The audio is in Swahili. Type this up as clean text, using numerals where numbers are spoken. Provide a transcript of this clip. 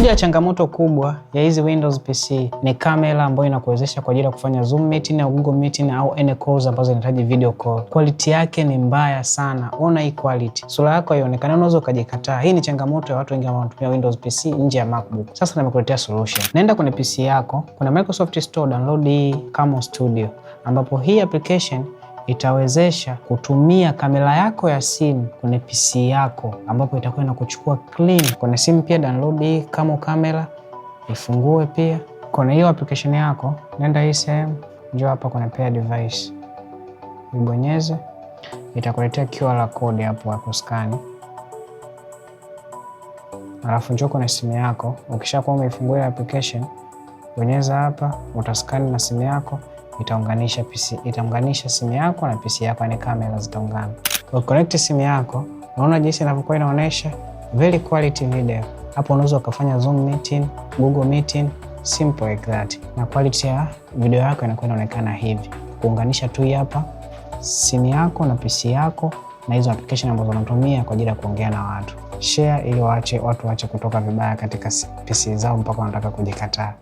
Moja ya changamoto kubwa ya hizi Windows PC ni kamera ambayo inakuwezesha kwa ajili ya kufanya Zoom meeting au Google meeting au any calls ambazo zinahitaji video call. Quality yake ni mbaya sana. Ona hii quality, sura yako haionekani, unaweza ukajikataa. Hii ni changamoto ya watu wengi ambao wanatumia Windows PC nje ya MacBook. Sasa nimekuletea solution. Nenda kwenye PC yako, kuna Microsoft Store, download hii Camo Studio, ambapo hii application itawezesha kutumia kamera yako ya simu kwenye PC yako, ambapo itakuwa inakuchukua clean. Kwenye simu pia download hii Camo Camera, ifungue pia kwenye hiyo application yako, nenda hii sehemu, njoo hapa kwenye pair device, ibonyeze, itakuletea QR code hapo ya kuskani. Alafu njoo kwenye simu yako, ukishakuwa umeifungua ile application, bonyeza hapa, utaskani na simu yako itaunganisha PC, itaunganisha simu yako na PC yako, yani kamera zitaungana. Uconnect simu yako, unaona jinsi inavyokuwa inaonyesha very quality video. Hapo unaweza ukafanya Zoom meeting, Google meeting, simple like that, na quality ya video yako inakuwa inaonekana hivi. Kuunganisha tu hapa simu yako na PC yako na hizo application ambazo unatumia kwa ajili ya kuongea na watu. Share ili waache watu waache kutoka vibaya katika PC zao mpaka wanataka kujikataa.